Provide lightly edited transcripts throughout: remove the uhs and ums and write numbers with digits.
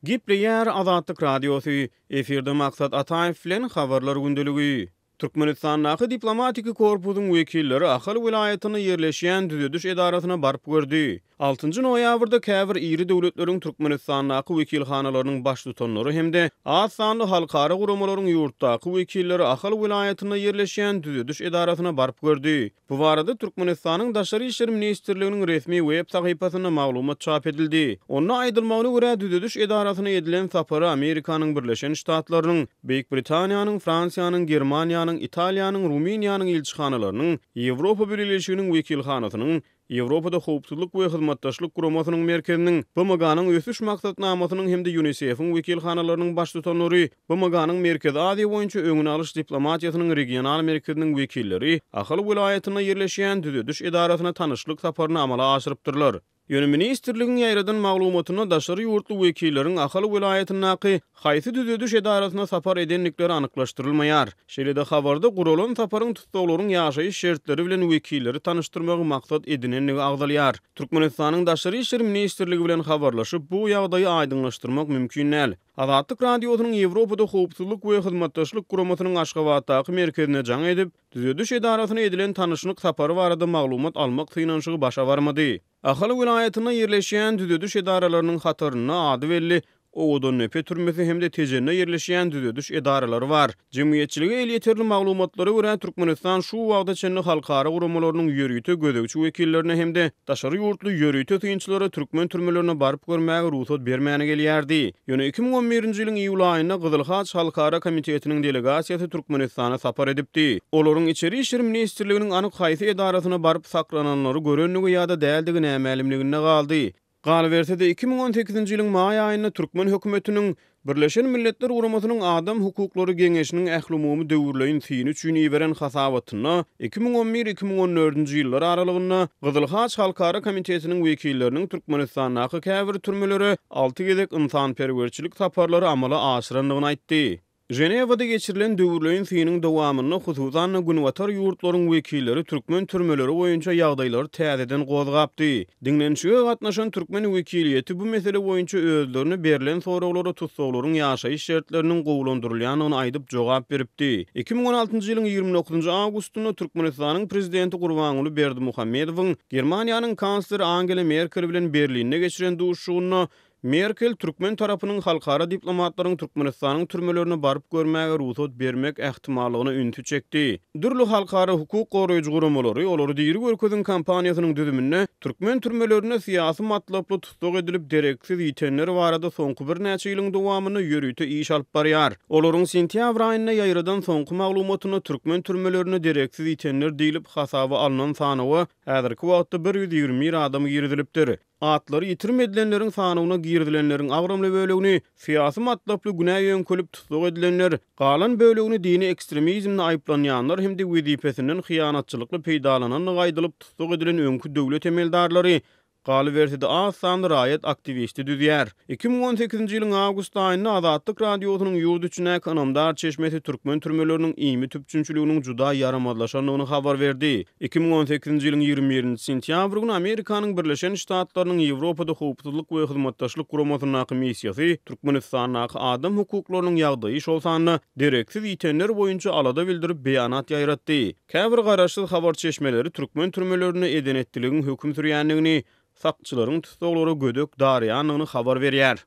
Gepleýär Azatlyk Radiosy, Efirde Maksat Ataýew bilen Habarlar gündeligi. Türkmenistandaky diplomatiki korpusyň wekilleri Ahal welaýatynda ýerleşýän düzediş edarasyna baryp gördi. Altynjy noýabrda käbir iri döwletleriň Türkmenistandaky wekilhanalarynyň baştutanlary hem-de az sanly halkara guramalaryň ýurtdaky wekilleri Ahal welaýatynda ýerleşýän düzediş edarasyna baryp gördi. Bu barada Türkmenistanyň Daşary işler ministrliginiň resmi web sahypasynda maglumat çap edildi. Onda aýdylmagyna görä, düzediş edarasyna edilen sapara Amerikanyň Birleşen Ştatlarynyň, Beýik Britaniýanyň, Fransiýanyň, Germaniýanyň, Italiýanyň, Rumyniýanyň ilçihanalarynyň, Ýewropa Bileleşiginiň wekilhanasynyň, Ýewropada Howpsuzlyk we Hyzmatdaşlyk Guramasynyň merkeziniň, BMG-niň Ösüş Maksatnamasynyň hem-de Ýunisef-iň wekilhanalarynyň baştutanlary, BMG-niň Merkezi Aziýa boýunça öňüni alyş diplomatiýasynyň regional merkeziniň wekilleri Ahal welaýatynda ýerleşýän düzediş edarasyna tanyşlyk saparyny amala aşyrypdyrlar. Ýöne ministrligiň ýaýradan maglumatynda daşary ýurtly wekilleriň Ahal welaýatyndaky haýsy düzediş edarasyna sapar edendikleri anyklaşdyrylmaýar. Şeýle-de habarda guralan saparyň tussaglaryň ýaşaýyş şertleri bilen wekilleri tanyşdyrmagy maksat edinendigi agzalýar. Türkmenistanyň Daşary işler ministrligi bilen habarlaşyp, bu ýagdaýy aýdyňlaşdyrmak mümkin däl. Azatlyk Radiosynyň Ýewropada Howpsuzlyk we Hyzmatdaşlyk Guramasynyň Aşgabatdaky merkezine jaň edip, düzediş edarasyna edilen tanyşlyk sapary barada maglumat almak synanyşygy başa barmady. Ahal welaýatynda ýerleşýän düzediş edaralarynyň hatarynda ady belli Owadandepe türmesi hem-de Tejende ýerleşýän düzediş edaralary bar. Jemgyýetçilige elýeterli maglumatlara görä, Türkmenistan şu wagta çenli halkara guramalarynyň ýörite gözegçi wekillerine hem-de daşary ýurtly ýörite synçylara türkmen türmelerine baryp görmäge rugsat bermäni gelýärdi. Ýöne 2011-nji ýylyň iýul aýynda Gyzyl Haç halkara komitetiniň delegasiýasy Türkmenistana sapar edipdi. Olaryň Içeri işler ministrliginiň anyk haýsy edarasyna baryp saklananlary görendigi ýa-da däldigi nämälimliginde galdy. Galyberse-de, 2018-nji ýylyň maý aýynda türkmen hökümetiniň Birleşen Milletler Guramasynyň Adam hukuklary geňeşiniň ählumumy döwürleýin syny üçin iberen hasabatynda 2011, 2014-nji ýyllar aralygynda Gyzyl Haç halkara komitetiniň wekilleriniň Türkmenistandaky käbir türmelere alty gezek ynsanperwerçilik saparlary amala aşyrandygyny aýtdy. Ženewada geçirilen döwürleýin synyň dowamynda, hususan-da, günbatar ýurtlaryň wekilleri türkmen türmeleri boýunça ýagdaýlary täzeden gozgapdy. Diňlenişige gatnaşan türkmen wekiliýeti bu mesele boýunça özlerine berlen soraglara tussaglaryň ýaşaýyş şertleriniň gowulandyrylýandygyny aýdyp jogap beripdi. 2016-njy ýylyň 29-njy awgustynda Türkmenistanyň Prezidenti Gurbanguly Berdimuhamedowyň Germaniýanyň kansleri Angela Merkel bilen Berlinde geçiren duşuşygynda Merkel türkmen tarapynyň halkara diplomatlaryň Türkmenistanyň türmelerine baryp görmäge rugsat bermek ähtimallygyna ünsi çekdi. Dürli halkara hukuk goraýjy guramalary Olary diri görkeziň kampaniýasynyň düzüminde türkmen türmelerinde syýasy matlaply tussag edilip dereksiz ýitenler barada soňky birnäçe ýylyň dowamynda ýörite iş alyp barýar. Olaryň sentýabr aýynda ýaýradan soňky maglumatynda türkmen türmelerinde dereksiz ýitenler diýlip hasaba alnan sanawa häzirki wagtda 121 adam girizilipdir. Atlary ýitirim edilenleriň sanawyna girizilenleriň agramly bölegini syýasy matlaply günä ýöňkelip tussag edilenler, galan bölegini dini ekstremizmde aýyplanýanlar hem-de wezipesinden hyýanatçylykly peýdalanandygy aýdylyp tussag edilen öňki döwlet emeldarlary, galyberse-de az sanly raýat aktiwisti düzýär. 2018-nji ýylyň awgust aýynda Azatlyk Radiosynyň ýurt içindäki ynamdar çeşmesi türkmen türmeleriniň iýmit üpjünçiliginiň juda ýaramazlaşandygyny habar berdi. 2018-nji ýylyň 21-nji sentýabr güni Amerikanyň Birleşen Ştatlarynyň Ýewropada Howpsuzlyk we Hyzmatdaşlyk Guramasyndaky missiýasy Türkmenistandaky adam hukuklarynyň ýagdaýy, şol sanda dereksiz ýitenler boýunça alada bildirip beýanat ýaýratdy. Käbir garaşsyz habar çeşmeleri türkmen türmelerinde eden-etdiligiň höküm sürýändigini, sakçylaryň tussaglara gödek daraýandygyny habar berýär.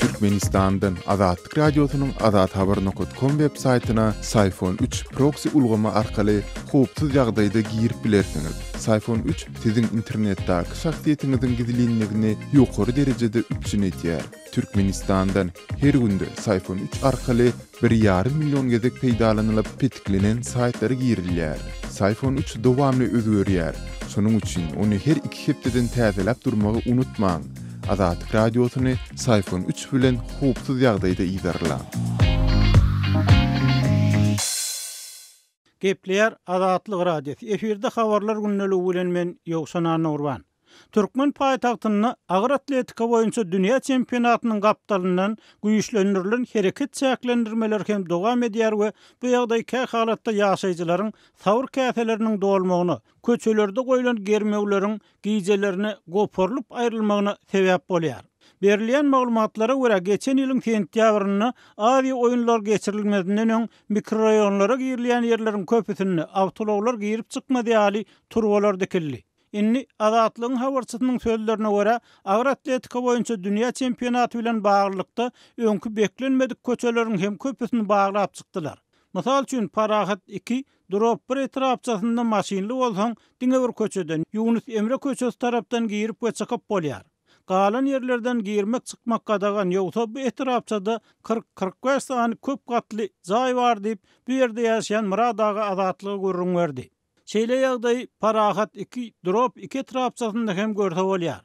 Türkmenistandan Azatlyk Radiosynyň azathabar nokat kom web saýtyna Syfon 3 proksi ulgamy arkaly howpsuz ýagdaýda girip bilersiňiz. Syfon 3 siziň internetdäki şahsyýetiňiziň gizlinligini ýokary derejede üpjün edýär. Türkmenistandan her günde Syfon 3 arkaly bir ýarym million gezek peýdalanylyp petiklenen saýtlara girilýär. Syfon 3 dowamly özgerýär. Şonuň üçin ony her iki hepdeden täzeläp durmagy unutmaň. Azatlyk Radiosyny Syfon 3 bilen howpsuz ýagdaýda yzarlaň. Gepleýär Azatlyk Radiosy, efirde Habarlar gündeligi bilen men Ýowşan Annagurban. Türkmen paýtagtynda agyr atletika boýunça dünýä çempionatynyň gapdalyndan güýçlendirilen hereket çäklendirmeleri hem dowam edýär we bu ýagdaý kä halatda ýaşaýjylaryň sabyr käseleriniň dolmagyna, köçelerde goýlan germewleriň gijelerine goparylyp aýrylmagyna sebäp bolýar. Berilýän maglumatlara görä, geçen ýylyň sentýabrynda Aziýa oýunlary geçirilmezinden öň mikroraýonlara girilýän ýerleriň köpüsinde awtoulaglar girip-çykmaz ýaly turbalar dikildi. Indi, Azatlygyň habarçysynyň sözlerine görä, agyr atletika boýunça dünýä çempionaty bilen baglylykda öňki beklenmedik köçeleriň hem köpüsini baglap çykdylar. Mysal üçin, Parahat iki, Drop bir etrapçasynda maşynly bolsaň, diňe bir köçeden, Ýunus Emre köçesi tarapdan girip we çykyp bolýar. Galan ýerlerden girmek-çykmak gadagan, ýogsa bu etrapçada 40, 45 sany köp gatly jaý bar diýip, bu ýerde ýaşaýan Myrat aga Azatlyga gürrüň berdi. Şeýle ýagdaýy Parahat iki, Drop iki etrapçasynda hem görse bolýar.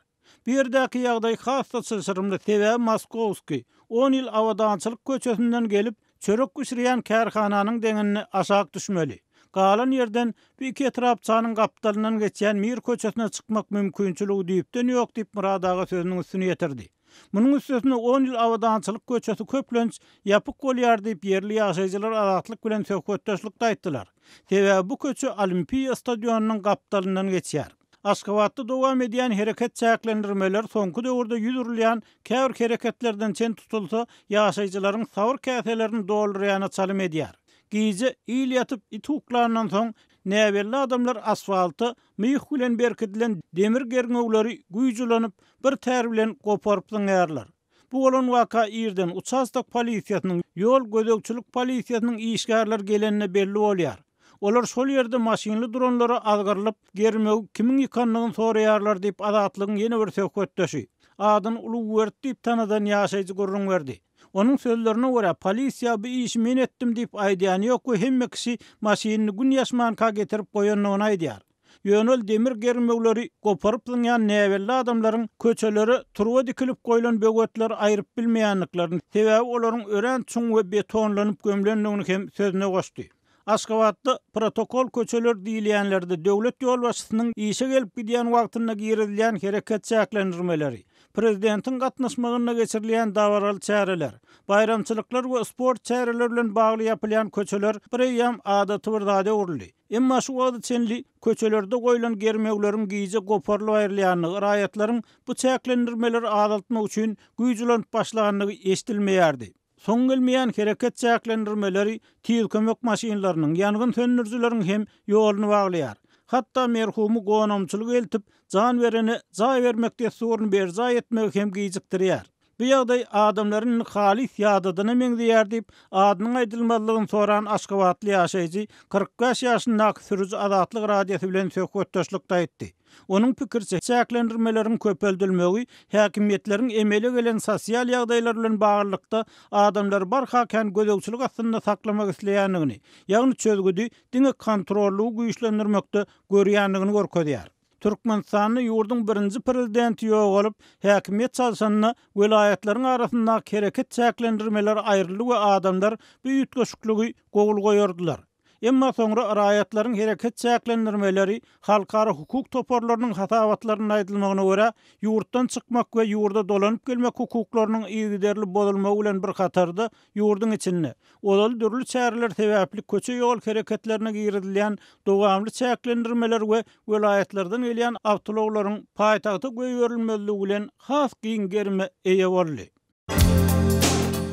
Bu ýerdäki ýagdaý has-da çylşyrymly, sebäbi Moskowskiý, on ýyl Abadançylyk köçesinden gelip, çörek bişirýän kärhananyň deňinde aşak düşmeli. Galan ýerden bu iki etrapçanyň gapdalyndan geçýän Mir köçesine çykmak mümkinçiligi düýpden ýok diýip, Myrat aga sözüniň üstüni ýetirdi. Munuň üstesine on ýyl Abadançylyk köçesi köplenç ýapyk bolýar diýip, ýerli ýaşaýjylar Azatlyk bilen söhbetdeşlikde aýtdylar. Sebäbi bu köçe Olimpiýa stadionynyň gapdalyndan geçýär. Aşgabatda dowam edýän hereket çäklendirmeleri soňky döwürde ýüz urulýan käbir hereketlerden çen tutulsa, ýaşaýjylaryň sabyr käselerini doldurýana çalym edýär. Gije il ýatyp, it uklandan soň, näbelli adamlar asfalta myh bilen berkidilen demir gerňewleri güýç ulanyp, bir tär bilen goparyp zyňýarlar. Bu bolan waka irden uçastok polisiýasynyň, ýol gözegçilik polisiýasynyň işgärleri gelende belli bolýar. Olar şol ýerde maşynly duranlara azgyrylyp, germewi kimiň ýykandygyny soraýarlar diýip, Azatlygyň ýene bir söhbetdeşi, adyny Ulugberdi diýip tanadan ýaşaýjy gürrüň berdi. Onuň sözlerine görä, polisiýa bu işi men etdim diýip aýdýany ýok we hemme kişi maşynyny gün ýaşmanka getirip goýandygyny aýdýar. Ýöne ol demir germewleri goparyp zyňýan näbelli adamlaryň köçelere turba dikilip goýlan böwetleri aýryp bilmeýändiklerini, sebäbi olaryň örän çuň we betonlanyp gömlendigini hem sözüne goşdy. Aşgabatda protokol köçeler diýilýänlerde döwlet ýolbaşçysynyň işe gelip gidýän wagtynda girizilýän hereket çäklendirmeleri, prezidentiň gatnaşmagynda geçirilýän dabaraly çäreler, baýramçylyklar we sport çäreleri bilen bagly ýapylýan köçeler bireýýäm adaty bir zada öwrüldi. Emma şu wagta çenli köçelerde goýlan germewleriň gije goparylyp aýrylýandygy, raýatlaryň bu çäklendirmeleri azaltmak üçin güýç ulanyp başlandygy eşidilmeýärdi. Soň gelmeýän hereket çäklendirmeleri tiz kömek maşynlarynyň, ýangyn söndürijileriň hem ýoluny baglaýar. Hatda merhumy gonamçylyga eltip, jan berene jaý bermek dessuryny berjaý etmegi hem gijikdirýär. Bu ýagdaý adamlary indi halys ýadadana meňzeýär diýip, adynyň aýdylmazlygyny soran aşgabatly ýaşaýjy, 45 ýaşyndaky sürüji Azatlyk Radiosy bilen söhbetdeşlikde aýtdy. Onuň pikiriçe, çäklendirmeleriň köpeldilmegi häkimiýetleriň emele gelen sosial ýagdaýlar bilen baglylykda adamlary barha kän gözegçilik astynda saklamak isleýändigini, ýagny çözgüdi diňe kontrollygy güýçlendirmekde görýändigini görkezýär. Türkmenistanda ýurduň birinji prezidenti ýogalyp, häkimiýet çalşanda welaýatlaryň arasyndaky hereket çäklendirmeleri aýryldy we adamlar bu üýtgeşikligi gowul goýardylar. Emma soňra raýatlaryň hereket çäklendirmeleri halkara hukuk toparlarynyň hasabatlarynda aýdylmagyna görä, ýurtdan çykmak we ýurda dolanyp gelmek hukuklarynyň yzygiderli bozulmagy bilen bir hatarda ýurduň içinde, Ozal dürli çäreler sebäpli köçe-ýol hereketlerine girizilýän dowamly çäklendirmeler we welaýatlardan gelýän awtoulaglaryň paýtagta goýberilmezligi bilen has giň gerime eýe boldy.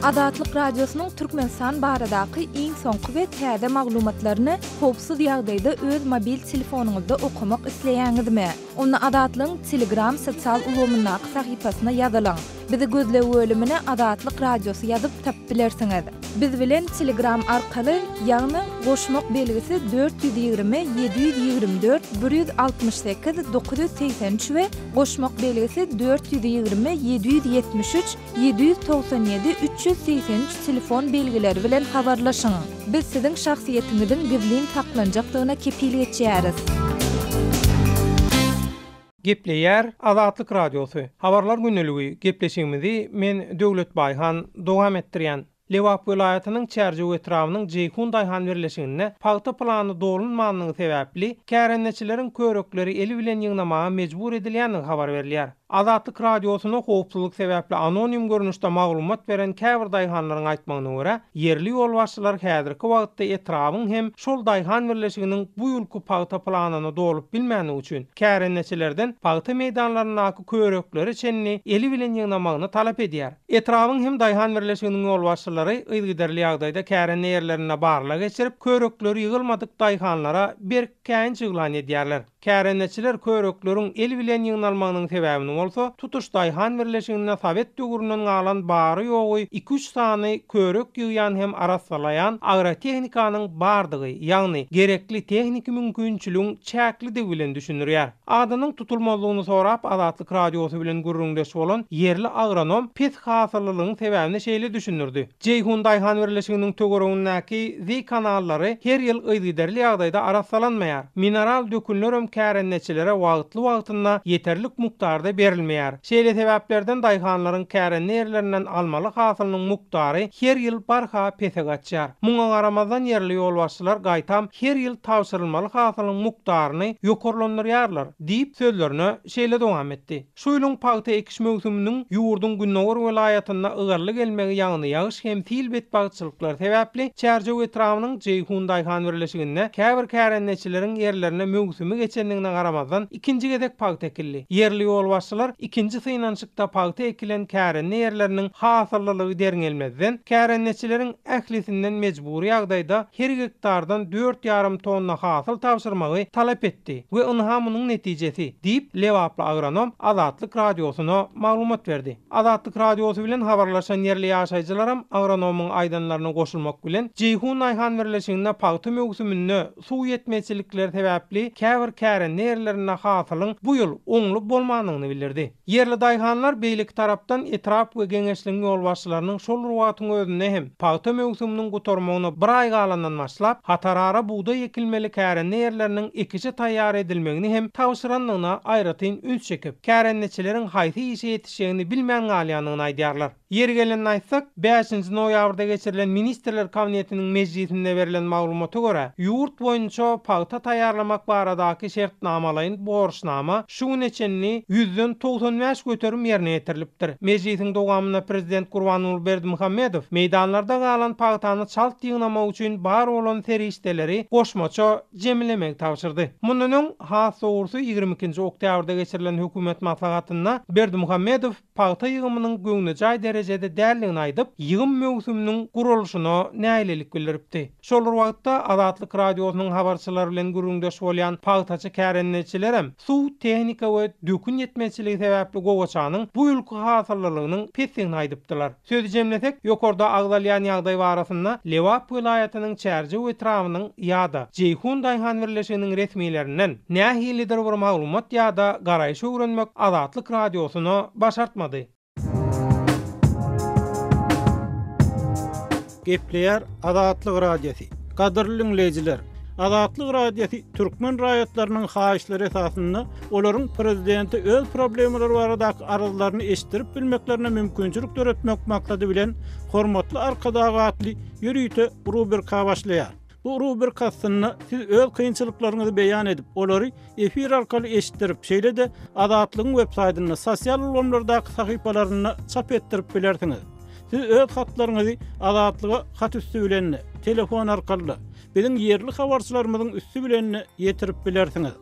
Azatlyk Radiosynyň Türkmenistan baradaky iň soňky we täze maglumatlaryny howpsuz ýagdaýda öz mobil telefonyňyzda okamak isleýäňizmi? Onda Azatlygyň Telegram sosial ulgamyndaky sahypasyna ýazylyň. Bizi gözleg bölümine Azatlyk Radiosy ýazyp tapyp bilersiňiz. Biz bilen Telegram arkaly, ýagny goşmak belgisi 420 724 168 983 we goşmak belgisi 420 773 797 383 telefon belgileri bilen habarlaşyň. Biz siziň şahsyýetiňiziň gizlin saklanjakdygyna kepil geçýäris. Gepleýär Azatlyk Radiosy, Habarlar gündeligi gepleşigimizi men Döwlet Baýhan dowam etdirýän. Lebap welaýatynyň Çärjew etrabynyň Jeýhun daýhan birleşiginde pagta plany dolunmanlygy sebäpli, kärendeçileriň körekleri eli bilen ýygnamaga mejbur edilýändigi habar berilýär. Azatlyk Radiosyna howpsuzlyk sebäpli anonim görnüşde maglumat beren käbir daýhanlaryň aýtmagyna görä, ýerli ýolbaşçylar häzirki wagtda etrabyň hem şol daýhan birleşiginiň bu ýylky pagta planyny dolup bilmändigi üçin, kärendeçilerden pagta meýdanlaryndaky köreklere çenli eli bilen ýygnamagyny talap edýär. Etrabyň hem daýhan birleşiginiň ýolbaşçylary yzygiderli ýagdaýda kärende ýerlerinde barlag geçirip, körekleri ýygylmadyk daýhanlara berk käýinç yglan edýärler. Kärendeçiler körekleriň el bilen ýygnalmagynyň sebäbini bolsa, tutuş daýhan birleşiginde sowet döwründen galan bary-ýogy iki-üç sany körek ýygýan hem arassalaýan agrotehnikanyň bardygy, ýagny gerekli tehniki mümkinçiligiň çäklidigi bilen düşündirýär. Adynyň tutulmazlygyny sorap Azatlyk Radiosy bilen gürrüňdeş bolan ýerli agronom pes hasyllylygyň sebäbini şeýle düşündirdi, Jeýhun daýhan birleşiginiň töweregindäki zeý kanallary her ýyl yzygiderli ýagdaýda arassalanmaýar. Mineral dökünlerem kärendeçilere wagtly-wagtynda ýeterlik mukdarda berilmeýär. Şeýle sebäplerden daýhanlaryň kärende ýerlerinden almaly hasylynyň mukdary her ýyl barha pese gaçýar. Muňa garamazdan ýerli ýolbaşçylar gaýtam her ýyl tabşyrylmaly hasylyň mukdaryny ýokarlandyrýarlar diýip, sözlerine şeýle dowam etdi. Şu ýylyň pagta ekiş möwsüminiň ýurduň gündogar welaýatynda ygally gelmegi ýagny ýagyş hem sil betbagtçylyklary sebäpli Çärjew etrabynyň Jeýhun daýhan birleşiginde käbir kärendeçileriň ýerlerine möwsümi geçendigine garamazdan ikinji gezek pagta ekildi. Ýerli ýolbaşçylar ikinji synanyşykda pagta ekilen kärende ýerleriniň hasyllylygy derňelmezden, kärendeçileriň ählisinden mejbury ýagdaýda her gektardan dört ýarym tonna hasyl tabşyrmagy talap etdi we ynha munuň netijesi, diýip, lebaply agronom Azatlyk Radiosyna maglumat berdi. Azatlyk Radiosy bilen habarlaşan ýerli ýaşaýjylaram agronomyň aýdanlaryna goşulmak bilen, Jeýhun daýhan birleşiginde pagta möwsüminde suw ýetmezçilikleri sebäpli käbir kärende ýerlerinde hasylyň bu ýyl oňly bolmandygyny bildirdi. Ýerli daýhanlar beýleki tarapdan etrap we geňeşligiň ýolbaşçylarynyň şol bir wagtyň özünde hem pagta möwsüminiň gutarmagyna bir aý galandan başlap, hatarara bugdaý ekilmeli kärende ýerleriniň ekişe taýýar edilmegini hem tabşyrandygyna aýratyn üns çekip, kärendeçileriň haýsy işe ýetişjegini bilmän galýandygyny aýdýarlar. Ýeri gelende aýtsak, bäşinji noýabrda geçirilen Ministrler Kabinetiniň mejlisinde berlen maglumata görä, ýurt boýunça pagta taýýarlamak baradaky şertnamalaýyn borçnama şu güne çenli ýüzden 95% ýerine ýetirilipdir. Mejlisiň dowamynda prezident Gurbanguly Berdimuhamedow meýdanlarda galan pagtany çalt ýygnamak üçin bar bolan serişdeleri goşmaça jemlemegi tabşyrdy. Mundan öň, has dogrusy ýigrimi ikinji oktýabrda geçirilen hökümet maslahatynda Berdimuhamedow pagta ýygymynyň göwnejaý derejede däldigini aýdyp, ýygym möwsüminiň guralyşyna nägilelik bildiripdi. Şol bir wagtda, Azatlyk Radiosynyň habarçylary bilen gürrüňdeş bolýan pagtaçy kärendeçilerem suw, tehnika we dökün ýetmezçiligi sebäpli gowaçanyň bu ýylky hasyllylygynyň pesdigini aýdypdylar. Sözi jemlesek, ýokarda agzalýan ýagdaý barasynda Lebap welaýatynyň Çärjew etrabynyň ýa-da Jeýhun daýhan birleşiginiň resmilerinden nähilidir bir maglumat ýa-da garaýyş öwrenmek Azatlyk Radiosyna başartmady. Gepleýär Azatlyk Radiosy. Gadyrly diňleýjiler! Azatlyk Radiosy türkmen raýatlarynyň haýyşlary esasynda olaryň prezidente öz problemalary baradaky arzlaryny eşitdirip bilmeklerine mümkinçilik döretmek maksady bilen Hormatly Arkadag atly ýörite rubrika başlaýar. Bu rubrika astynda siz öz kynçylyklaryňyzy beýan edip, olary efir arkaly eşitdirip, şeýle-de Azatlygyň websaýtynda, sosial ulgamlardaky sahypalarynda çap etdirip bilersiňiz. Siz öz hatlaryňyzy Azatlyga hat üsti bilen-de, telefon arkaly-da, biziň ýerli habarçylarymyzyň üsti bilen-de ýetirip bilersiňiz.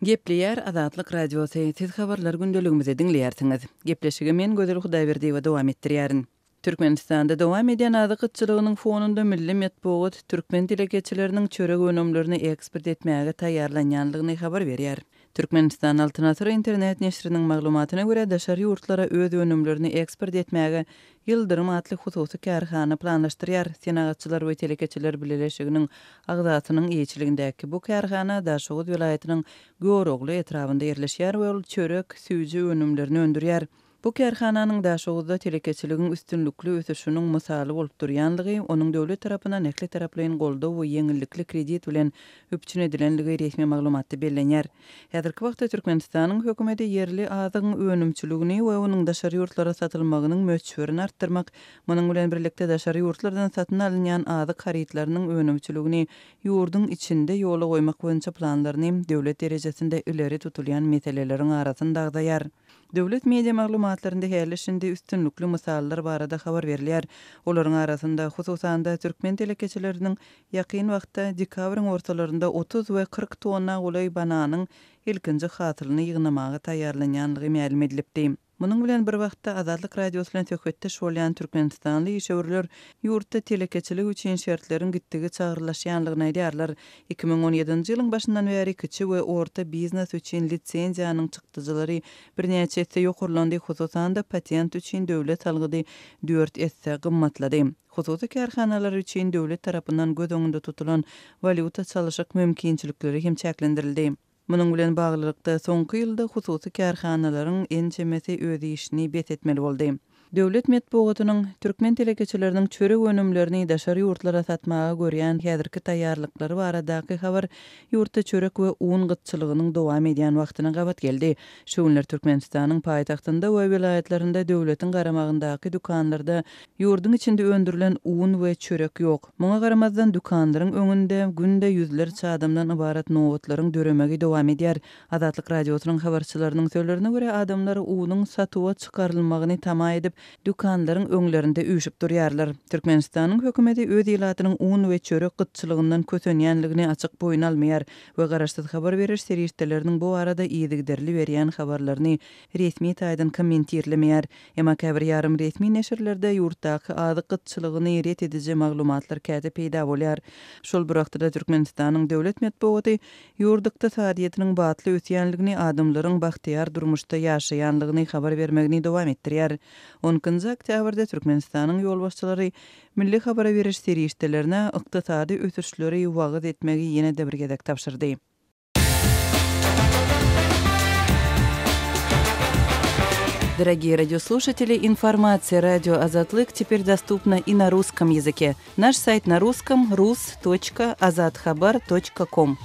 Gepleýär Azatlyk Radiosy, Siz habarlar gündeligimizi diňleýärsiňiz. Gepleşigi men Gözel Hudaýberdiýewa dowam etdirýärin. Türkmenistanda dowam edýän azyk gytçylygynyň fonunda milli metbugat türkmen telekeçileriniň çörek önümlerini eksport etmäge taýýarlanýandygyny habar berýär. Türkmenistan Altyn Asyr internet neşiriniň maglumatyna görä, daşary ýurtlara öz önümlerini eksport etmäge Ýyldyrym atly hususy kärhana planlaşdyrýar. Senagatçylar we telekeçiler bileleşiginiň agzasynyň eýeçiligindäki bu kärhana Daşoguz welaýatynyň Görogly etrabynda ýerleşýär we ol çörek, süýji önümlerini öndürýär. Bu kärhananyň Daşoguzda telekeçiligiň üstünlikli ösüşiniň mysaly bolup durýanlygy, onuň döwlet tarapyndan ähli taraplaýyn goldaw we ýeňillikli kredit bilen üpjün edilenligi resmi maglumatda bellenýär. Häzirki wagtda Türkmenistanyň hökümeti ýerli azygyň önümçiligini we onuň daşary ýurtlara satylmagynyň möçberini artdyrmak, munuň bilen birlikde daşary ýurtlardan satyn alynýan azyk harytlarynyň önümçiligini ýurduň içinde ýola goýmak boýunça planlaryny döwlet derejesinde ileri tutulýan meseleleriň arasynda agzaýar. Döwlet media maglumatlarynda häli-şindi üstünlikli mysallar barada habar berilýär. Olaryň arasynda, hususan-da, türkmen telekeçileriniň ýakyn wagtda, dekabryň ortalarynda 30 we 40 tonna golaý bananyň ilkinji hasylyny ýygnamaga taýýarlanýanlygy mälim edilipdi. Munuň bilen bir wagtda, Azatlyk Radiosy bilen söhbetdeş bolýan türkmenistanly işewürler ýurtda telekeçilik üçin şertleriň gitdigiçe agyrlaşýanlygyny aýdýarlar. 2017-nji ýylyň başyndan bäri kiçi we orta biznes üçin lisenziýanyň çykdajylary birnäçe esse ýokarlandy, hususan-da, patent üçin döwlet salgydy dört esse gymmatlady. Hususy kärhanalar üçin döwlet tarapyndan göz öňünde tutulan walýuta çalyşyk mümkinçilikleri hem çäklendirildi. Munuň bilen baglylykda, soňky ýylda hususy kärhanalaryň ençemesi öz işini bes etmeli boldy. Döwlet metbugatynyň türkmen telekeçileriniň çörek önümlerini daşary ýurtlara satmaga görýän häzirki taýýarlyklary baradaky habar ýurtda çörek we un gytçylygynyň dowam edýän wagtyna gabat geldi. Şu günler Türkmenistanyň paýtagtynda we welaýatlarynda döwletiň garamagyndaky dükanlarda ýurduň içinde öndürilen un we çörek ýok. Muňa garamazdan, dükanlaryň öňünde günde ýüzlerçe adamdan ybarat nobatlaryň döremegi dowam edýär. Azatlyk Radiosynyň habarçylarynyň sözlerine görä, adamlar unuň satuwa çykarylmagyny tama edip, dükanlaryň öňlerinde üýşüp durýarlar. Türkmenistanyň hökümeti öz ilatynyň un we çörek gytçylygyndan kösenýänligini açyk boýun almaýar we garaşsyz habar beriş serişdeleriniň bu barada yzygiderli berýän habarlaryny resmi taýdan kommentirlemeýär. Emma käbir ýarym resmi neşirlerde ýurtdaky azyk gytçylygyny ret ediji maglumatlar käte peýda bolýar. Şol bir wagtda-da Türkmenistanyň döwlet metbugaty ýurt ykdysadyýetiniň batly ösýänligini, adamlaryň bagtyýar durmuşda ýaşaýanlygyny habar bermegini dowam etdirýär. On ikinji oktýabrda Türkmenistanyň ýolbaşçylary milli habara beriş serişdelerine ykdysady ösüşleri wagyz etmegi ýene-de bir gezek tabşyrdy. Дорогие радиослушатели, информация радио Азатлык теперь доступна и на русском языке. Наш сайт на русском rus.azathabar.com.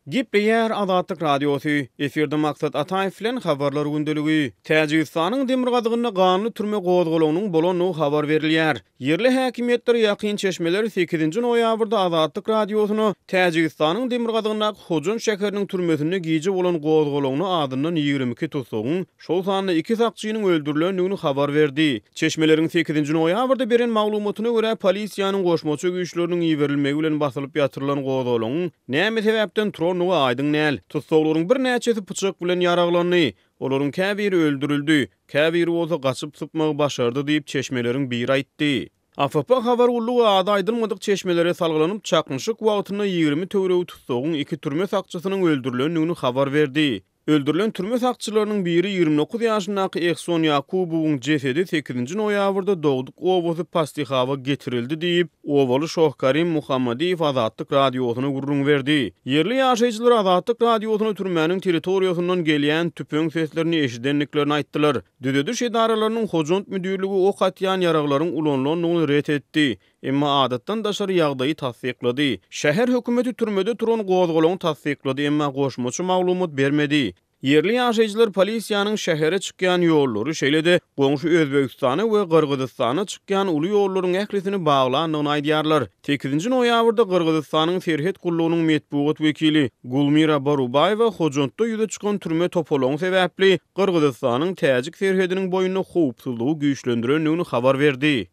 Gepleýär Azatlyk Radiosy, Efirde Maksat Ataýew bilen Habarlar gündeligi. Täjigistanyň demirgazygynda ganly türme gozgalaňynyň bolandygy habar berilýär. Ýerli häkimiýetlere ýakyn çeşmeler sekizinji noýabrda Azatlyk Radiosyna Täjigistanyň demirgazygyndaky Hojant şäheriniň türmesinde gije bolan gozgalaňda azyndan 22 tussagyň, şol sanda iki sakçynyň öldürilendigini habar berdi. Çeşmeleriň sekizinji noýabrda beren maglumatyna görä, polisiýanyň goşmaça güýçleriniň iberilmegi bilen basylyp ýatyrylan gozgalaňyň näme sebäpden turandygy aýdyň däl. Tussaglaryň birnäçesi pyçak bilen ýaraglandy. Olaryň käbiri öldürildi, käbiri bolsa gaçyp sypmagy başardy diýip, çeşmeleriň biri aýtdy. AFP habar gullugy ady aýdylmadyk çeşmelere salgylanyp, çaknyşyk wagtynda 20 töweregi tussagyň iki türme sakçysynyň öldürilendigini habar berdi. Öldürilen türme sakçylarynyň biri 29 ýaşyndaky Ehson Ýakubowyň jesedi sekizinji noýabrda dogduk obasy Pastihaba getirildi diýip, obaly Şohkarim Muhammadiýew Azatlyk Radiosyna gürrüň berdi. Ýerli ýaşaýjylar Azatlyk Radiosyna türmäniň territoriýasyndan gelýän tüpeň seslerini eşidendiklerini aýtdylar. Düzediş edaralarynyň Hojant müdirligi ok atýan ýaraglaryň ulanylandygyny ret etdi. Emma adatdan daşary ýagdaýy tassyklady. Şäher hökümeti türmede turan gozgalaňy tassyklady, emma goşmaça maglumat bermedi. Ýerli ýaşaýjylar polisiýanyň şähere çykýan ýollary, şeýle-de goňşy Özbegistana we Gyrgyzystana çykýan uly ýollaryň ählisini baglandygyny aýdýarlar. Sekizinji noýabrda Gyrgyzystanyň serhet gullugynyň metbugat wekili Gulmira Borubaýewa Hojantda ýüze çykan türme topalaňy sebäpli Gyrgyzystanyň täjik serhediniň boýunda howpsuzlygy güýçlendirendigini habar berdi.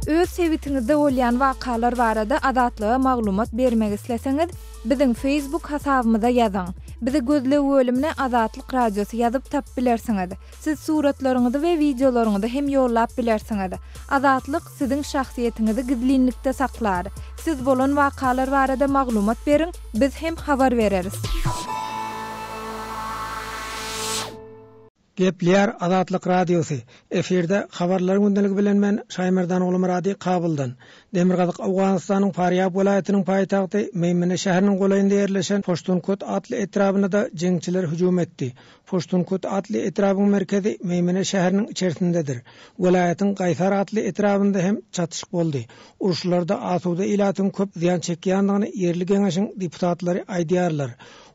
Öz sebitiňizde bolýan wakalar barada Azatlyga maglumat bermek isleseňiz, biziň Facebook hasabymyza ýazyň. Bizi gözleg bölümine Azatlyk Radiosy ýazyp tapyp bilersiňiz. Siz suratlaryňyzy we wideolaryňyzy hem ýollap bilersiňiz. Azatlyk siziň şahsyýetiňizi gizlinlikde saklar. Siz bolan wakalar barada maglumat beriň, biz hem habar bereris. Gepleýär Azatlyk Radiosy, Efirde Habarlar gündeligi bilen men Şaýmerdan Ogulmyrady Kabuldan. Demirgazyk Owganystanyň Farýab welaýatynyň paýtagty Meýmene şäheriniň golaýynda ýerleşen Poştunkut atly etrabyna-da jeňçiler hüjüm etdi. Poştunkut atly etrabyň merkezi Meýmene şäheriniň içerisindedir. Welaýatyň Gaýsar atly etrabynda hem çatyşyk boldy. Uruşlarda asuda ilatyň köp zyýan çekýändigini ýerli geňeşiň deputatlary aýdýarlar.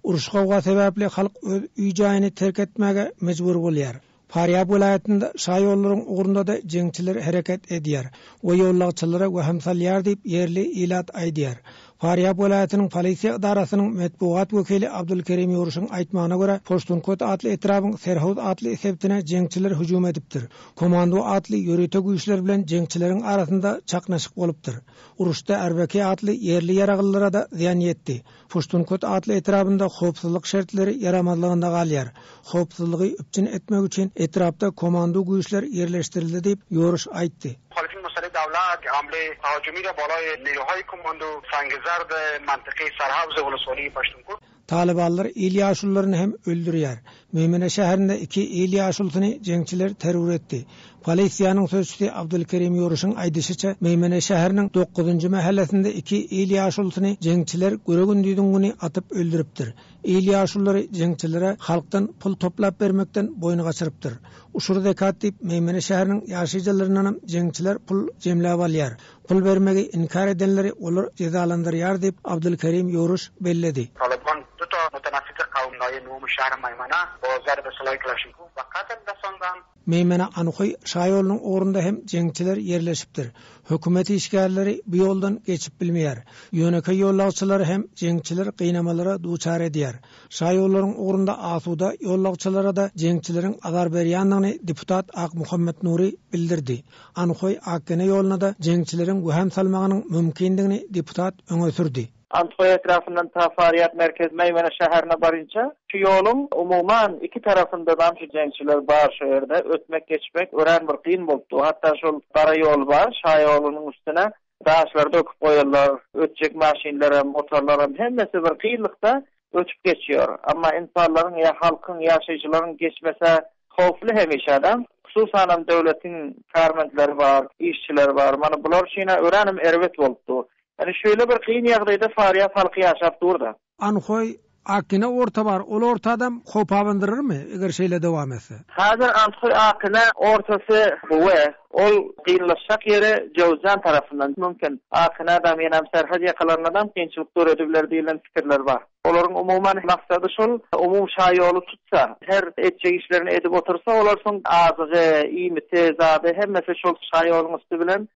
Uruş-gowga sebäpli halk öz öý-jaýyny terk etmäge mejbur bolýar. Farýab welaýatynda şaýollaryň ugrunda-da jeňçiler hereket edýär we ýollagçylara wehim salýar diýip, ýerli ilat aýdýar. Farýab welaýatynyň polisiýa edarasynyň metbugat wekili Abdulkerim Ýuruşyň aýtmagyna görä, Poştunkot atly etrabyň Serhowz atly sebitine jeňçiler hüjüm edipdir. Komando atly ýörite güýçler bilen jeňçileriň arasynda çaknyşyk bolupdyr. Uruşda Erbeke atly ýerli ýaraglylara-da zyýan ýetdi. Puştunkut atly etrabynda howpsuzlyk şertleri ýaramazlygynda galýar. Howpsuzlygy üpjün etmek üçin etrapda komando güýçler ýerleşdirildi diýip, Ýoruş aýtdy. Muhalifin musalih dawlat hamle tahajumi ra balaý niruhay komando sangi zard mantiqi sarhavz woloswali Puştunkut. Talybanlar il ýaşulularyny hem öldürýär. Meýmene şäherinde iki il ýaşulusyny jeňçiler terror etdi. Polisiýanyň sözçüsi Abdulkerim Ýoruşyň aýdyşyça, Meýmene şäheriniň dokuzynjy mähellesinde iki il ýaşulusyny jeňçiler göre-gündiziň güni atyp öldüripdir. Il ýaşululary jeňçilere halkdan pul toplap bermekden boýun gaçyrypdyr. Uşur-zekat diýip, Meýmene şäheriniň ýaşaýjylaryndanam jeňçiler pul jemläp alýar. Pul bermegi inkar edenleri olar jezalandyrýar diýip, Abdulkerim Ýoruş belledi. Talyban du ta mutenaffizi qawm naýe nûm şehr Maýmana bo zarb silahi Klaşinkov be qatl rasondan. Meýmene-Anhoý şaýolunyň ugrunda hem jeňçiler ýerleşipdir. Hökümet işgärleri bu ýoldan geçip bilmeýär. Ýönekeý ýollagçylary hem jeňçiler gynamalara duçar edýär. Şaýollaryň ugrunda asuda ýollagçylara-da jeňçileriň azar berýändigini deputat Akmuhammet Nury bildirdi. Anhoý Akgene ýoluna-da jeňçileriň wehim salmagynyň mümkindigini deputat öňe sürdi. Andhoý etrapyndan ta Farýab merkez Meýmene şäherine barynça şu ýoluň umuman iki tarapyndadam şu jeňçiler bar şu ýerde ötmek geçmek örän bir kyn bolup dur. Hatda şol gara ýol bar şaýolunyň üstüne daşlary döküp goýarlar ötjek maşynlaram motorlaram hemmesi bir kynlykda ötüp geçýär. Emma ynsanlaryň ýa halkyň ýaşaýjylaryň geçmese howply hemişe-de. Hususanam döwletiň karmentleri bar, işçileri bar. Mana bular üçin-ä öränem erbet bolup dur. Ýani şeýle bir kyn ýagdaýda Farýab halky ýaşap dur-da. Anhoý, Akina orta bar, ol ortadam howp abandyrarmy, eger şeýle dowam etse? Häzir Anhoý Akina ortasy gowy. Ol kynlaşjak ýeri Jöwzjan tarapyndan. Mümkin, Akinadam, ýenem serhet ýakalarynadam kynçylyk döredibiler diýlen pikirler bar. Olaryň umuman maksady şol, umumy şaýoly tutsa, her etjek işlerini edip otursa, olar soň azygy, iýmiti, zady hemmesi şol şaýoluň üsti bilen.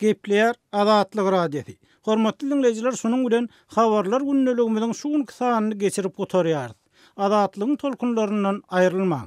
Gepleýär Azatlyk Radiosy. Hormatly diňleýjiler şunuň bilen Habarlar gündeligimiziň şu günki sanyny geçirip gutarýarys. Azatlygyň tolkunlaryndan aýrylmaň.